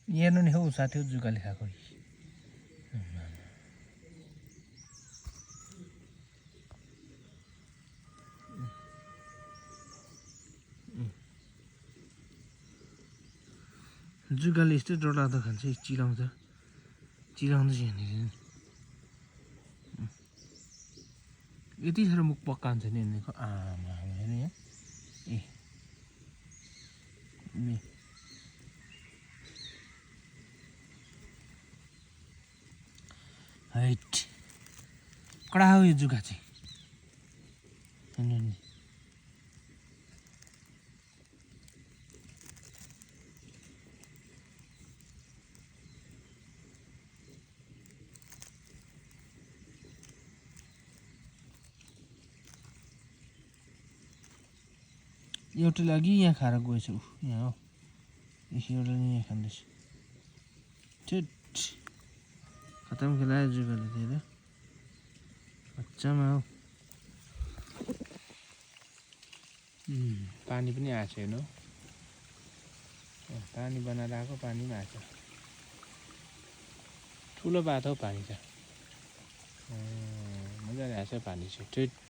हेर्नु नि हौ साथी जुगाले खाएको जुगाले यस्तै डरलाग्दो खान्छ चिलाउँछ चिलाउँदैछ यहाँनिर यति साह्रो मुख पक्कान्छ नि यिनीहरूको आमा हेर्नु यहाँ ए हैट कडा हो यो जुगा चाहिँ हेर्नु नि एउटाले अघि यहाँ खाएर गएछ ऊ यहाँ हो एउटा नि यहाँ खाँदैछ ठिट खतम खेलायो जुगाले दिएर बच्चामा हो पानी पनि आएको छ हेर्नु पानी बनाएर आएको पानी पनि आएको छ ठुलो बाटो हौ पानी त मजाले आएको छ पानी चाहिँ ठिट